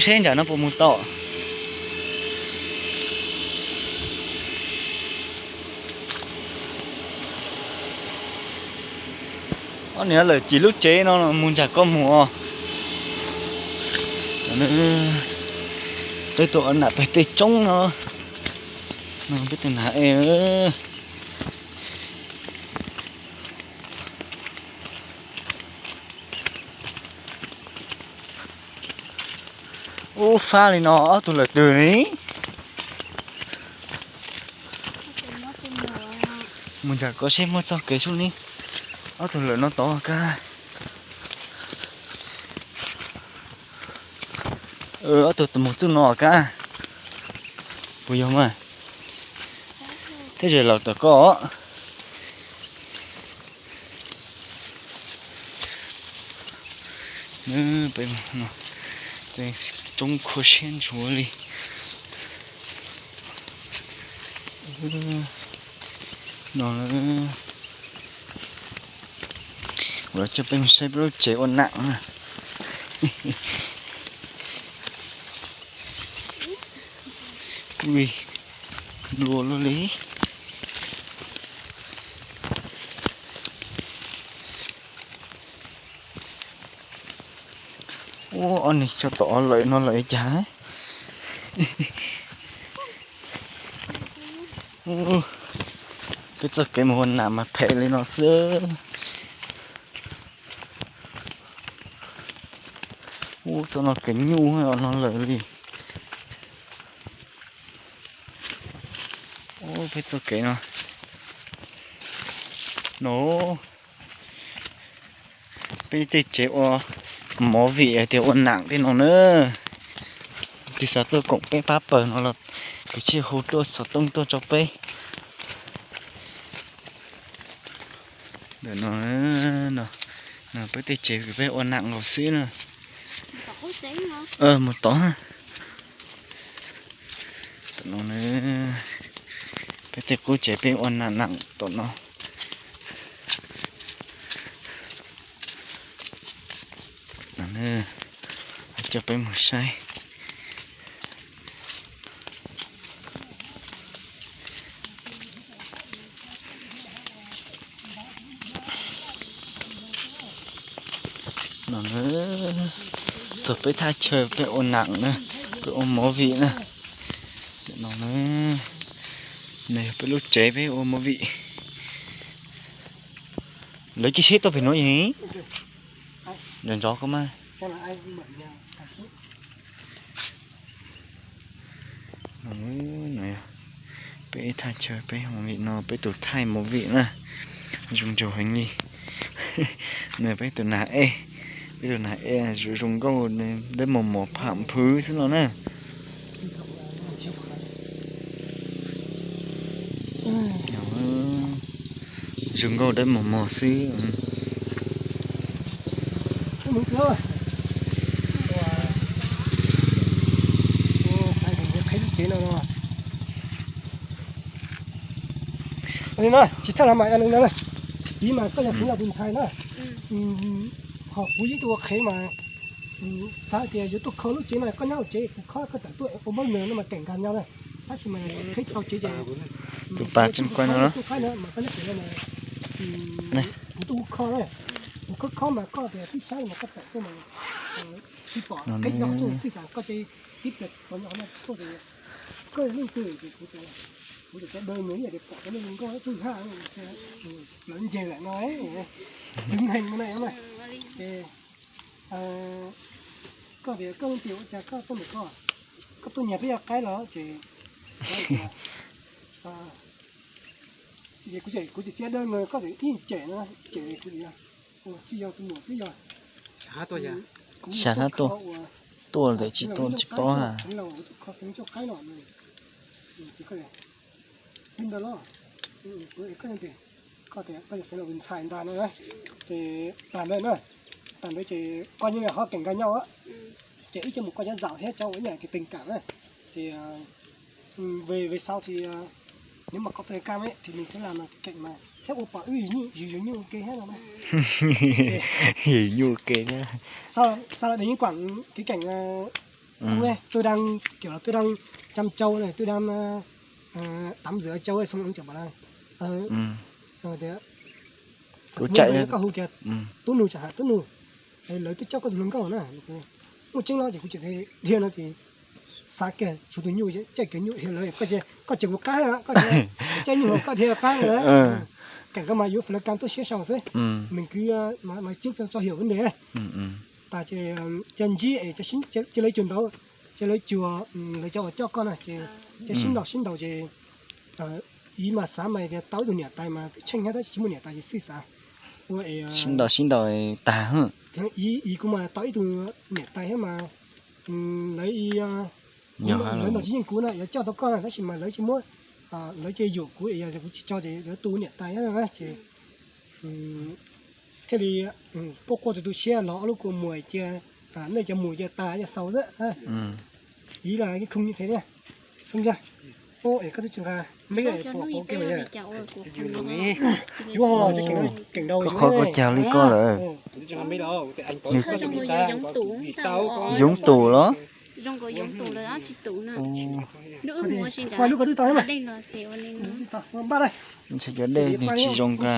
Seb nram no puas mus tau. Ob niag lawm cim lub tsev no mus nram ko mus os. Peb tuaj ua nam pem tej roob no, peb tus nam e. Ub, fab li no ob tug lawm twg li. Mus nram ko seb muaj txoj kev sub ni. Ob tug lawm no tod kab. Ob tug mus txuj no kab. Puas yog mas? Thiab ze los tom ko. Roob khuav siab ntsuav li no. Kuv coj peb mus saib peb lub tsev ua nam na. Ui, nplua luaj li. Ua ob niag coj tom lawm no lawm cas. Peb txoj kev mus ua nam mas phem li no xwb. Ub, txoj no kev nyuj no lawm li. Ub, peb txoj kev no, no, peb tej tsev ua movie hais tias ua nam tej no na. Tig xav tuaj koom peb pab pawg no los kuv thiaj hu tuaj xov tooj tuaj rau peb. Ntawm no, no peb tej tsev peb ua nam nkaus xwb na. Mus tod. Tom no, peb tej qub tsev peb ua nam nam tom no. Coj peb mus saib. No, txog peb thaj chaw peb ua nam na, peb ua movie na. No, no yog peb lub tsev peb ua movie. Lawv cia seb tau pem nuav yog, nrov nrov koj mas. Peb thaj chaw peb ua movie no, peb tus thaij movie na, zoo nraug heev li. Nws peb tus nag ej, peb tus nag ej zoo nkauj dawb mos mos pham phwv xwb no na. Zoo nkauj dawb mos mos xwb. Li no tsis txhaj los mam li no, ib mas koj yog xeev laus tus ntxhais na, ho kuv yog ib tug ua qhev mas xav tias yuav tuaj kho lub tsev no, koj nyob hauv tsev kuv khob koj tawm tuaj ua npawb nws no mas keem nkag nyob na. Tab sis mas qheb tsis tau tsev ces tus pas tseem kuaj no, kuv tuaj hu kho na, kuv khob khob mas koj tias tib sab mas koj tawm tuaj mas tsis pom, qheb tsis tau txuj xij tas koj ces tib pliag tod nyob no tuaj ces koj leej twg ces kuv, kuv tseem cov dawb nws ib yam tias pom cov neeg zoo nkauj tub hnab lawv nce lawm no, twb heev no na. Ces koj tias koj leej twg ua cas koj tuaj ntawm ko, koj tuaj nyiag peb yog qaib los ces kuv tseem txiav dawb no koj tseem ib cem no, cem kuv tias tsis yog tus muam twb yog xya hnab tuaj, tuaj lawm tsis tuaj tsis paub na. Koj xeev laus tus ntxhais ntag no, ces tag ntawd na, tag ntawd ces koj nyob li ho keem nkag nyob, ces wb coj mus koj cov zaum thiab cov ua ib yam tias tình cảm na, ces về về sau thì nếu mà có thời gian ấy thì mình sẽ làm ký cảnh mà thiab ua pom wb yus yus nyuj ua ke thiab no na. Yus nyuj ua ke thiab. Sau là để Yến Quảng ký cảnh Tôi đang kiểu là tôi đang chăm trâu này, tôi đang ờ, ờ, tắm rửa trâu ấy, xong ông chả bảo là ờ, ờ, thế, Kuv muôn chạy người các khu kìa, Tú Nù chẳng hạn, Tú Nù. Đấy, lawv twb coj koj tus hluas nkauj na. Muaj tseeb no ces kuv tseem dhia no ces xav kiag tshuav tus nyuj, caij kiag nyuj dhia lawv, koj tseem mus qab, koj caij nyuj koj dhia qab lawm. Keem koj mas yuav flash cam tuaj siab sau xwb. Nws kwv mas tseeb tso hiểu vấn đề. Tas ces cov ntsib es cia lawv cuag ntaub, cia lawv cuag lawv cov uas coj koj na ces cia sib ntaus sib ntaus ces Iv mas xav mas tias tau ib tug niam tais mas twb tsheej thiab tab sis tsis muaj niam tais ces xij xav ua es sib ntaus sib ntaus tag. Iv, Iv kuv mas tau ib tug niam tais thiab mas lawv, lawv ntaus tsis yeej kuv na, yuav coj tau koj na tab sis mas lawv tsis muab, lawv cia yuam kuv es yog kuv tsis tso ces lawv tu niam tais thiab na ces thiaj li quaj quaj tu tu siab los ob lub kua muag cia, nej cov mus cia tas cia xaus xwb. Iv los khooj nyiaj thiab, khooj nyiaj. Koj twb tsis nqa meb, yuav qhov koj cag li koj lawm. Nws yoov tus los? Lub koj twb tau, ntshe cov dej nws tsis zoo nqa.